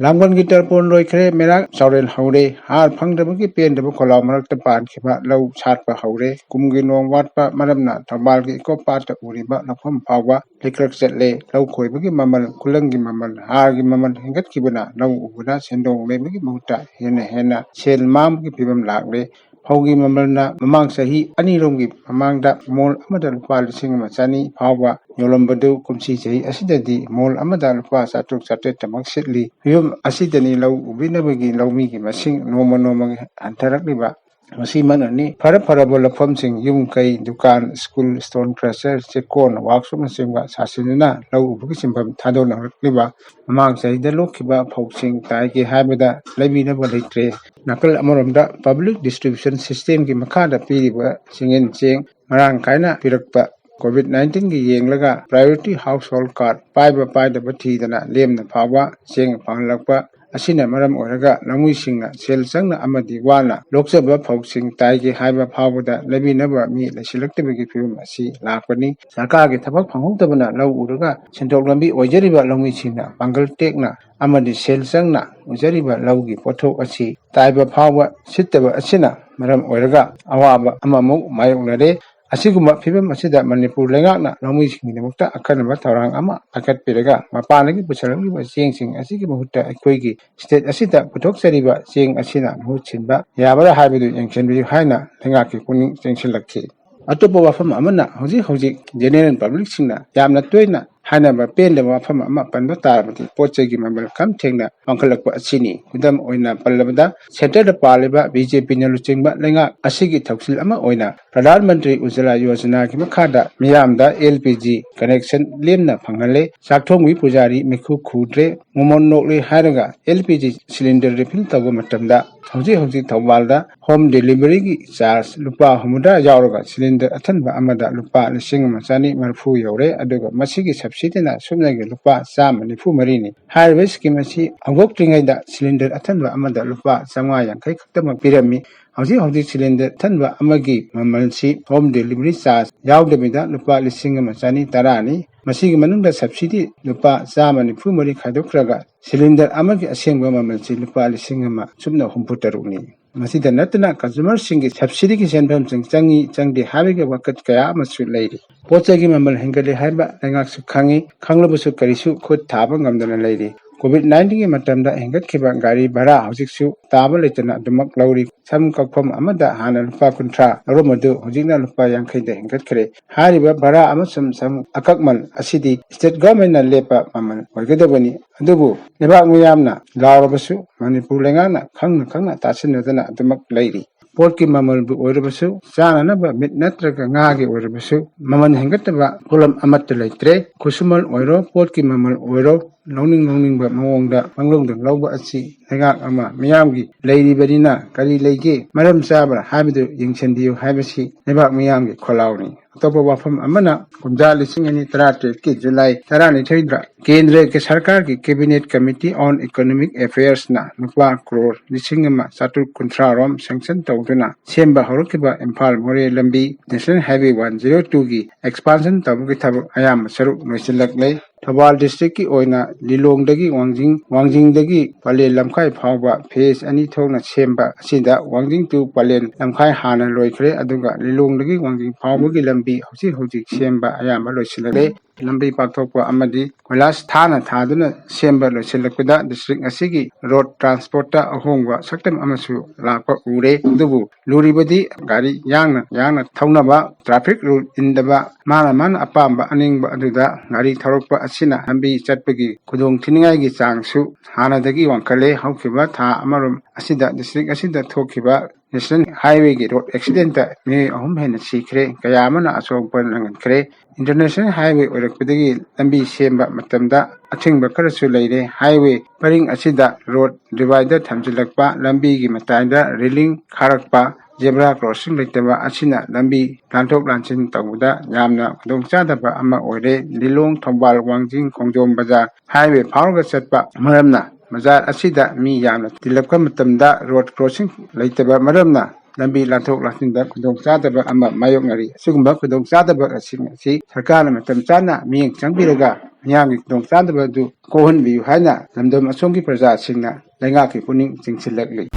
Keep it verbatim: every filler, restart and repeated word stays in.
ꯂꯥꯡꯕꯟꯒꯤ ꯇꯔꯄꯣꯟ ꯂꯣꯏꯈ꯭ꯔꯦ, ꯃꯦꯔꯥꯛ ꯆꯥꯎꯔꯦꯟ ꯍꯧꯔꯦ꯫ ꯍꯥꯔ ꯐꯪꯗꯕꯒꯤ ꯄꯦꯟꯗꯕ ꯈꯣꯜꯂꯥꯎ ꯃꯔꯛꯇ ꯄꯥꯟꯈꯤꯕ ꯂꯧ ꯁꯥꯠꯄ ꯍꯧꯔꯦ꯫ ꯀꯨꯝꯒꯤ ꯅꯣꯡ ꯋꯥꯠꯄ ꯃꯔꯝꯅ ꯊꯧꯕꯥꯜꯒꯤ ꯏꯀꯣ ꯄꯥꯠꯇ ꯎꯔꯤꯕ ꯂꯧꯐꯝ ꯐꯥꯎꯕ ꯂꯩꯀ꯭ꯔꯛ ꯆꯠꯂꯦ꯫ ꯂꯧ ꯈꯣꯏꯕꯒꯤ ꯃꯃꯜ, ꯈꯨꯂꯪꯒꯤ ꯃꯃꯜ, ꯍꯥꯔꯒꯤ ꯃꯃꯜ ꯍꯦꯟꯒꯠꯈꯤꯕꯅ ꯂꯧ ꯎꯕꯗ ꯁꯦꯟꯗꯣꯡ ꯂꯩꯕꯒꯤ ꯃꯍꯨꯠꯇ ꯍꯦꯟꯅ ꯍꯦꯟꯅ ꯁꯦꯜ ꯃꯥꯡꯕꯒꯤ ꯐꯤꯕꯝ ꯂꯥꯛꯂꯦ꯫ ꯐꯧꯒꯤ ꯃꯃꯜꯅ ꯃꯃꯥꯡ ꯆꯍꯤ ꯑꯅꯤꯔꯣꯝꯒꯤ ꯃꯃꯥꯡꯗ ꯃꯣꯜ ꯑꯃꯗ ꯂꯨꯄꯥ ꯂꯤꯁꯤꯡ ꯑꯃ ꯆꯅꯤ ꯐꯥꯎꯕ ꯌꯣꯜꯂꯝꯕꯗꯨ ꯀꯨꯝꯁꯤ ꯆꯍꯤ ꯑꯁꯤꯗꯗꯤ ꯃꯣꯜ ꯑꯃꯗ ꯂꯨꯄꯥ ꯆꯥꯇ꯭ꯔꯨꯛ ꯆꯥꯇ꯭ꯔꯦꯠꯇꯃꯛ ꯁꯤꯠꯂꯤ꯫ ꯐꯤꯕꯝ ꯑꯁꯤꯗꯅꯤ ꯂꯧ ꯎꯕꯤꯅꯕꯒꯤ ꯂꯧꯃꯤꯒꯤ ꯃꯁꯤꯡ ꯅꯣꯡꯃ ꯅꯣꯡꯃꯒꯤ ꯍꯟꯊꯔꯛꯂꯤꯕ꯫ ꯃꯁꯤꯃꯛꯅꯅꯤ ꯐꯔ ꯐꯔꯕ ꯂꯧꯐꯝꯁꯤꯡ, ꯌꯨꯝ ꯀꯩ, ꯗꯨꯀꯥꯟ, ꯁ꯭ꯀꯨꯜ, ꯁ꯭ꯇꯣꯟ ꯀ꯭ꯔꯁꯔ, ꯆꯦꯛꯀꯣꯟ, ꯋꯥꯛꯁꯣꯞꯅꯆꯤꯡꯕ ꯁꯥꯁꯤꯟꯗꯨꯅ ꯂꯧ ꯎꯕꯒꯤ ꯁꯤꯟꯐꯝ ꯊꯥꯗꯣꯛꯅꯔꯛꯂꯤꯕ꯫ ꯃꯃꯥꯡ ꯆꯍꯤꯗ ꯂꯣꯛꯈꯤꯕ ꯐꯧꯁꯤꯡ ꯇꯥꯏꯒꯦ ꯍꯥꯏꯕꯗ ꯂꯩꯕꯤꯅꯕ ꯂꯩꯇ꯭ꯔꯦ꯫ ꯅꯥꯀꯜ ꯑꯃꯔꯣꯝꯗ ꯄꯕ꯭ꯂꯤꯛ ꯗꯤꯁꯇ꯭ꯔꯤꯕ꯭ꯌꯨꯁꯟ ꯁꯤꯁꯇꯦꯝꯒꯤ ꯃꯈꯥꯗ ꯄꯤꯔꯤꯕ ꯆꯦꯡꯌꯦꯟ ꯆꯦꯡ ꯃꯔꯥꯡ ꯀꯥꯏꯅ ꯄꯤꯔꯛꯄ, ꯀꯣꯚꯤꯗ ꯅꯥꯏꯟꯇꯤꯟꯒꯤ ꯌꯦꯡꯂꯒ ꯄ꯭ꯔꯥꯏꯌꯣꯔꯤꯇꯤ ꯍꯥꯎꯁ ꯍꯣꯜ ꯀꯥꯔꯗ ꯄꯥꯏꯕ ꯄꯥꯏꯗꯕ ꯊꯤꯗꯅ ꯂꯦꯝꯅ ꯐꯥꯎꯕ ꯆꯦꯡ ꯐꯪꯍꯜꯂꯛꯄ ꯑꯁꯤꯅ ꯃꯔꯝ ꯑꯣꯏꯔꯒ ꯂꯧꯃꯤꯁꯤꯡꯅ ꯁꯦꯜ ꯆꯪꯅ ꯑꯃꯗꯤ ꯋꯥꯅ ꯂꯣꯛꯆꯕ ꯐꯧꯁꯤꯡ ꯇꯥꯏꯒꯦ ꯍꯥꯏꯕ ꯐꯥꯎꯕꯗ ꯂꯩꯕꯤꯅꯕ ꯃꯤ ꯂꯩꯁꯤꯜꯂꯛꯇꯕꯒꯤ ꯐꯤꯕꯝ ꯑꯁꯤ ꯂꯥꯛꯄꯅꯤ꯫ ꯁꯔꯀꯥꯔꯒꯤ ꯊꯕꯛ ꯐꯪꯍꯧꯗꯕꯅ ꯂꯧ ꯎꯔꯒ ꯁꯦꯟꯊꯣꯛ ꯂꯝꯕꯤ ꯑꯣꯏꯖꯔꯤꯕ ꯂꯧꯃꯤꯁꯤꯡꯅ ꯄꯥꯡꯒꯜ ꯇꯦꯛꯅ ꯑꯃꯗꯤ ꯁꯦꯜ ꯆꯪꯅ ꯎꯖꯔꯤꯕ ꯂꯧꯒꯤ ꯄꯣꯠꯊꯣꯛ ꯑꯁꯤ ꯇꯥꯏꯕ ꯐꯥꯎꯕ ꯁꯤꯠꯇꯕ ꯑꯁꯤꯅ ꯃꯔꯝ ꯑꯣꯏꯔꯒ ꯑꯋꯥꯕ ꯑꯃꯃꯨꯛ ꯃꯥꯌꯣꯛꯅꯔꯦ꯫ ꯑꯁꯤꯒꯨꯝꯕ ꯐꯤꯕꯝ ꯑꯁꯤꯗ ꯃꯅꯤꯄꯨꯔ ꯂꯩꯉꯥꯛꯅ ꯂꯧꯃꯤꯁꯤꯡꯒꯤꯗꯃꯛꯇ ꯑꯀꯟꯅꯕ ꯊꯧꯔꯥꯡ ꯑꯃ ꯄꯥꯏꯈꯠꯄꯤꯔꯒ ꯃꯄꯥꯟꯗꯒꯤ ꯄꯨꯁꯤꯜꯂꯛꯂꯤꯕ ꯆꯦꯡꯁꯤꯡ ꯑꯁꯤꯒꯤ ꯃꯍꯨꯠꯇ ꯑꯩꯈꯣꯏꯒꯤ ꯁ꯭ꯇꯦꯠ ꯑꯁꯤꯗ ꯄꯨꯊꯣꯛꯆꯔꯤꯕ ꯆꯦꯡ ꯑꯁꯤꯅ ꯃꯍꯨꯠ ꯁꯤꯟꯕ ꯌꯥꯕ꯭ꯔꯥ ꯍꯥꯏꯕꯗꯨ ꯌꯦꯡꯁꯤꯟꯕꯤꯌꯨ ꯍꯥꯏꯅ ꯂꯩꯉꯥꯛꯀꯤ ꯄꯨꯛꯅꯤꯡ ꯆꯤꯡꯁꯤꯜꯂꯛꯈꯤ꯫ ꯑꯇꯣꯞꯄ ꯋꯥꯐꯝ ꯑꯃꯅ, ꯍꯧꯖꯤꯛ ꯍꯧꯖꯤꯛ ꯖꯦꯅꯦꯔꯦꯜ ꯄꯕ꯭ꯂꯤꯛꯁꯤꯡꯅ ꯌꯥꯝꯅ ꯇꯣꯏꯅ ꯍꯥꯏꯅꯕ ꯄꯦꯟꯗꯕ ꯋꯥꯐꯝ ꯑꯃ ꯄꯟꯕ ꯇꯥꯔꯕꯗꯤ ꯄꯣꯠ ꯆꯩꯒꯤ ꯃꯃꯜ ꯈꯝ ꯊꯦꯡꯅ ꯋꯥꯡꯈꯠꯂꯛꯄ ꯑꯁꯤꯅꯤ꯫ ꯈꯨꯗꯝ ꯑꯣꯏꯅ ꯄꯜꯂꯕꯗ, ꯁꯦꯟꯇꯔꯗ ꯄꯥꯜꯂꯤꯕ ꯕꯤ ꯖꯦ ꯄꯤꯅ ꯂꯨꯆꯤꯡꯕ ꯂꯩꯉꯥꯛ ꯑꯁꯤꯒꯤ ꯊꯧꯁꯤꯜ ꯑꯃ ꯑꯣꯏꯅ ꯄ꯭ꯔꯙꯥꯟ ꯃꯟꯇ꯭ꯔꯤ ꯎꯖ꯭ꯖꯂꯥ ꯌꯣꯖꯅꯥꯒꯤ ꯃꯈꯥꯗ ꯃꯤꯌꯥꯝꯗ ꯑꯦꯜ ꯄꯤ ꯖꯤ ꯀꯅꯦꯛꯁꯟ ꯂꯦꯝꯅ ꯐꯪꯍꯜꯂꯦ꯫ ꯆꯥꯛ ꯊꯣꯡꯕꯒꯤ ꯄꯨꯖꯥꯔꯤ ꯃꯩꯈꯨ ꯈꯨꯗ꯭ꯔꯦ꯫ ꯃꯣꯃꯣꯟ ꯅꯣꯛꯂꯦ ꯍꯥꯏꯔꯒ L P G cylinder refill ꯇꯧꯕ ꯃꯇꯝꯗ ꯍꯧꯖꯤꯛ ꯍꯧꯖꯤꯛ ꯊꯧꯕꯥꯜꯗ ꯍꯣꯝ ꯗꯦꯂꯤꯚꯔꯤꯒꯤ ꯆꯥꯔꯖ ꯂꯨꯄꯥ ꯍꯨꯝꯐꯨꯇꯔꯥ ꯌꯥꯎꯔꯒ ꯁꯤꯂꯤꯟꯗꯔ ꯑꯊꯟꯕ ꯑꯃꯗ ꯂꯨꯄꯥ ꯂꯤꯁꯤꯡ ꯑꯃ ꯆꯅꯤ ꯃꯔꯤꯐꯨ ꯌꯧꯔꯦ꯫ ꯑꯗꯨꯒ ꯃꯁꯤꯒꯤ ꯁꯕꯁꯤꯗꯤꯅ ꯁꯨꯞꯅꯒꯤ ꯂꯨꯄꯥ ꯆꯥꯝꯃ ꯅꯤꯐꯨ ꯃꯔꯤꯅꯤ꯫ ꯍꯥꯏꯔꯤꯕ ꯁ꯭ꯀꯤꯝ ꯑꯁꯤ ꯍꯧꯗꯣꯛꯇ꯭ꯔꯤꯉꯩꯗ ꯁꯤꯂꯤꯟꯗꯔ ꯑꯊꯟꯕ ꯑꯃꯗ ꯂꯨꯄꯥ ꯆꯥꯝꯃꯉꯥ ꯌꯥꯡꯈꯩ ꯈꯛꯇꯃꯛ ꯄꯤꯔꯝꯃꯤ꯫ ꯍꯧꯖꯤꯛ ꯍꯧꯖꯤꯛ ꯁꯤꯂꯤꯟꯗꯔ ꯑꯊꯟꯕ ꯑꯃꯒꯤ ꯃꯃꯜꯁꯤ ꯍꯣꯝ ꯗꯦꯂꯤꯚꯔꯤ ꯆꯥꯔꯖ ꯌꯥꯎꯗꯕꯤꯗ ꯂꯨꯄꯥ ꯂꯤꯁꯤꯡ ꯑꯃ ꯆꯅꯤ ꯇꯔꯥꯅꯤ꯫ ꯃꯁꯤꯒꯤ ꯃꯅꯨꯡꯗ subsidy ꯂꯨꯄꯥ ꯆꯥꯝꯃ ꯅꯤꯐꯨ ꯃꯔꯤ ꯈꯥꯏꯗꯣꯛꯈ꯭ꯔꯒ cylinder ꯑꯃꯒꯤ ꯑꯁꯦꯡꯕ ꯃꯃꯜꯁꯤ ꯂꯨꯄꯥ ꯂꯤꯁꯤꯡ ꯑꯃ ꯁꯨꯞꯅ ꯍꯨꯝꯐꯨ ꯇꯔꯨꯛꯅꯤ꯫ ꯃꯁꯤꯗ ꯅꯠꯇꯅ consumerꯁꯤꯡꯒꯤ subsidyꯒꯤ ꯁꯦꯟꯐꯝꯁꯤꯡ ꯆꯪꯏ ꯆꯪꯗꯦ ꯍꯥꯏꯕꯒꯤ ꯋꯥꯀꯠ ꯀꯌꯥ ꯑꯃꯁꯨ ꯂꯩꯔꯤ꯫ ꯄꯣꯠ ꯆꯩꯒꯤ ꯃꯃꯜ ꯍꯦꯟꯒꯠꯂꯦ ꯍꯥꯏꯕ ꯂꯩꯉꯥꯛꯁꯨ ꯈꯪꯏ, ꯈꯪꯂꯕꯁꯨ ꯀꯔꯤꯁꯨ ꯈꯨꯠ ꯊꯥꯕ ꯉꯝꯗꯅ ꯂꯩꯔꯤ꯫ COVID nineteenꯒꯤ ꯃꯇꯝꯗ ꯍꯦꯟꯒꯠꯈꯤꯕ ꯒꯥꯔꯤ ꯚꯔꯥ ꯍꯧꯖꯤꯛꯁꯨ ꯇꯥꯕ ꯂꯩꯇꯅ ꯑꯗꯨꯃꯛ ꯂꯧꯔꯤ꯫ ꯁꯝ ꯀꯛꯐꯝ ꯑꯃꯗ ꯍꯥꯟꯅ ꯂꯨꯄꯥ ꯀꯨꯟꯊ꯭ꯔꯥ ꯂꯧꯔꯝꯕꯗꯨ ꯍꯧꯖꯤꯛꯅ ꯂꯨꯄꯥ ꯌꯥꯡꯈꯩꯗ ꯍꯦꯟꯒꯠꯈ꯭ꯔꯦ꯫ ꯍꯥꯏꯔꯤꯕ ꯚꯔꯥ ꯑꯃꯁꯨꯡ ꯁꯝ ꯑꯀꯛꯃꯜ ꯑꯁꯤꯗꯤ state governmentꯅ ꯂꯦꯞꯄ ꯃꯃꯜ ꯑꯣꯏꯒꯗꯕꯅꯤ꯫ ꯑꯗꯨꯕꯨ ꯂꯩꯕꯥꯛ ꯃꯤꯌꯥꯝꯅ ꯂꯥꯎꯔꯕꯁꯨ ꯃꯅꯤꯄꯨꯔ ꯂꯩꯉꯥꯛꯅ ꯈꯪꯅ ꯈꯪꯅ ꯇꯥꯁꯤꯟꯅꯗꯅ ꯑꯗꯨꯃꯛ ꯂꯩꯔꯤ꯫ ꯄꯣꯠꯀꯤ ꯃꯃꯜꯕꯨ ꯑꯣꯏꯔꯕꯁꯨ, ꯆꯥꯅꯅꯕ ꯃꯤꯠ ꯅꯠꯇ꯭ꯔꯒ ꯉꯥꯒꯤ ꯑꯣꯏꯔꯕꯁꯨ ꯃꯃꯜ ꯍꯦꯟꯒꯠꯇꯕ ꯄꯣꯠꯂꯝ ꯑꯃꯠꯇ ꯂꯩꯇ꯭ꯔꯦ꯫ ꯈꯨꯠꯁꯨꯃꯜ ꯑꯣꯏꯔꯣ, ꯄꯣꯠꯀꯤ ꯃꯃꯜ ꯑꯣꯏꯔꯣ, ꯂꯧꯅꯤꯡ ꯂꯧꯅꯤꯡꯕ ꯃꯑꯣꯡꯗ ꯄꯪꯂꯧꯗ ꯂꯧꯕ ꯑꯁꯤ ꯂꯩꯉꯥꯛ ꯑꯃ ꯃꯤꯌꯥꯝꯒꯤ ꯂꯩꯔꯤꯕꯅꯤꯅ ꯀꯔꯤ ꯂꯩꯒꯦ, ꯃꯔꯝ ꯆꯥꯕ꯭ꯔꯥ ꯍꯥꯏꯕꯗꯨ ꯌꯦꯡꯁꯤꯟꯕꯤꯌꯨ ꯍꯥꯏꯕꯁꯤ ꯂꯩꯕꯥꯛ ꯃꯤꯌꯥꯝꯒꯤ ꯈꯣꯜꯂꯥꯎꯅꯤ꯫ ꯑꯇꯣꯞꯄ ꯋꯥꯐꯝ ꯑꯃꯅ, ꯀꯨꯝꯖꯥ ꯂꯤꯁꯤꯡ ꯑꯅꯤ ꯇꯔꯥꯇꯔꯦꯠꯀꯤ ꯖꯨꯂꯥꯏ ꯇꯔꯥꯅꯤꯊꯣꯏꯗ ꯀꯦꯟꯗ꯭ꯔꯒꯤ ꯁꯔꯀꯥꯔꯒꯤ Cabinet Committee on Economic Affairsꯅ ꯂꯨꯄꯥ ꯀ꯭ꯔꯣꯔ ꯂꯤꯁꯤꯡ ꯑꯃ ꯆꯥꯇ꯭ꯔꯨꯛ ꯀꯨꯟꯊ꯭ꯔꯥ ꯔꯣꯝ sanction ꯇꯧꯗꯨꯅ ꯁꯦꯝꯕ ꯍꯧꯔꯛꯈꯤꯕ ꯏꯝꯐꯥꯜ ꯃꯣꯔꯦ ꯂꯝꯕꯤ National Highway one zero twoꯒꯤ expansion ꯇꯧꯕꯒꯤ ꯊꯕꯛ ꯑꯌꯥꯝꯕ ꯁꯔꯨꯛ ꯂꯣꯏꯁꯤꯜꯂꯛꯂꯦ꯫ ꯊꯧꯕꯥꯜ districtꯀꯤ ꯑꯣꯏꯅ ꯂꯤꯂꯣꯡꯗꯒꯤ ꯋꯥꯡꯖꯤꯡ, ꯋꯥꯡꯖꯤꯡꯗꯒꯤ ꯄꯂꯦꯜ ꯂꯝꯈꯥꯏ ꯐꯥꯎꯕ phase ꯑꯅꯤ ꯊꯣꯛꯅ ꯁꯦꯝꯕ ꯑꯁꯤꯗ ꯋꯥꯡꯖꯤꯡ to ꯄꯂꯦꯜ ꯂꯝꯈꯥꯏ ꯍꯥꯟꯅ ꯂꯣꯏꯈ꯭ꯔꯦ, ꯑꯗꯨꯒ ꯂꯤꯂꯣꯡꯗꯒꯤ ꯋꯥꯡꯖꯤꯡ ꯐꯥꯎꯕꯒꯤ ꯂꯝꯕꯤ ꯍꯧꯖꯤꯛ ꯍꯧꯖꯤꯛ ꯁꯦꯝꯕ ꯑꯌꯥꯝꯕ ꯂꯣꯏꯁꯤꯜꯂꯛꯂꯦ꯫ ꯂꯝꯕꯤ ꯄꯥꯛꯊꯣꯛꯄ ꯑꯃꯗꯤ ꯀꯣꯏꯂꯥꯁ ꯊꯥꯅ ꯊꯥꯗꯨꯅ ꯁꯦꯝꯕ ꯂꯣꯏꯁꯤꯜꯂꯛꯄꯗ district ꯑꯁꯤꯒꯤ road transportꯇ ꯑꯍꯣꯡꯕ ꯁꯛꯇꯝ ꯑꯃꯁꯨ ꯂꯥꯛꯄ ꯎꯔꯦ꯫ ꯑꯗꯨꯕꯨ ꯂꯨꯔꯤꯕꯗꯤ ꯒꯥꯔꯤ ꯌꯥꯡꯅ ꯌꯥꯡꯅ ꯊꯧꯅꯕ, traffic rule ꯏꯟꯗꯕ, ꯃꯥꯅ ꯃꯥꯅ ꯑꯄꯥꯝꯕ ꯑꯅꯤꯡꯕ ꯑꯗꯨꯗ ꯒꯥꯔꯤ ꯊꯧꯔꯛꯄ ꯑꯁꯤꯅ ꯂꯝꯕꯤ ꯆꯠꯄꯒꯤ ꯈꯨꯗꯣꯡ ꯊꯤꯅꯤꯡꯉꯥꯏꯒꯤ ꯆꯥꯡꯁꯨ ꯍꯥꯟꯅꯗꯒꯤ ꯋꯥꯡꯈꯠꯂꯦ꯫ ꯍꯧꯈꯤꯕ ꯊꯥ ꯑꯃꯔꯣꯝ ꯑꯁꯤꯗ district ꯑꯁꯤꯗ ꯊꯣꯛꯈꯤꯕ National Highwayꯒꯤ road accidentꯇ ꯃꯤꯑꯣꯏ ꯑꯍꯨꯝ ꯍꯦꯟꯅ ꯁꯤꯈ꯭ꯔꯦ, ꯀꯌꯥ ꯑꯃꯅ ꯑꯁꯣꯛꯄ ꯅꯪꯍꯟꯈ꯭ꯔꯦ꯫ International Highway ꯑꯣꯏꯔꯛꯄꯗꯒꯤ ꯂꯝꯕꯤ ꯁꯦꯝꯕ ꯃꯇꯝꯗ ꯑꯊꯤꯡꯕ ꯈꯔꯁꯨ ꯂꯩꯔꯦ꯫ Highway ꯄꯔꯤꯡ ꯑꯁꯤꯗ road divider ꯊꯝꯖꯤꯜꯂꯛꯄ, ꯂꯝꯕꯤꯒꯤ ꯃꯇꯥꯏꯗ railing ꯈꯥꯔꯛꯄ, zebra crossing ꯂꯩꯇꯕ ꯑꯁꯤꯅ ꯂꯝꯕꯤ ꯂꯥꯟꯊꯣꯛ ꯂꯥꯟꯁꯤꯟ ꯇꯧꯕꯗ ꯌꯥꯝꯅ ꯈꯨꯗꯣꯡꯆꯥꯗꯕ ꯑꯃ ꯑꯣꯏꯔꯦ꯫ ꯂꯤꯂꯣꯡ, ꯊꯧꯕꯥꯜ, ꯋꯥꯡꯖꯤꯡ, ꯈꯣꯡꯖꯣꯝ ꯕꯖꯥꯔ highway ꯐꯥꯎꯔꯒ ꯆꯠꯄ ꯃꯔꯝꯅ ꯕꯖꯥꯔ ꯑꯁꯤꯗ ꯃꯤ ꯌꯥꯝꯅ ꯇꯤꯜꯂꯛꯄ ꯃꯇꯝꯗ road crossing ꯂꯩꯇꯕ ꯃꯔꯝꯅ ꯂꯝꯕꯤ ꯂꯥꯟꯊꯣꯛ ꯂꯥꯟꯁꯤꯟꯗ ꯈꯨꯗꯣꯡꯆꯥꯗꯕ ꯑꯃ ꯃꯥꯌꯣꯛꯅꯔꯤ꯫ ꯑꯁꯤꯒꯨꯝꯕ ꯈꯨꯗꯣꯡꯆꯥꯗꯕ ꯑꯁꯤꯡ ꯑꯁꯤ ꯁꯔꯀꯥꯔꯅ ꯃꯇꯝ ꯆꯥꯅ ꯃꯤꯠꯌꯦꯡ ꯆꯪꯕꯤꯔꯒ ꯃꯤꯌꯥꯝꯒꯤ ꯈꯨꯗꯣꯡꯆꯥꯗꯕ ꯑꯗꯨ ꯀꯣꯛꯍꯟꯕꯤꯌꯨ ꯍꯥꯏꯅ ꯂꯝꯗꯝ ꯑꯁꯣꯝꯒꯤ ꯄ꯭ꯔꯖꯥꯁꯤꯡꯅ ꯂꯩꯉꯥꯛꯀꯤ ꯄꯨꯛꯅꯤꯡ ꯆꯤꯡꯁꯤꯜꯂꯛꯂꯤ꯫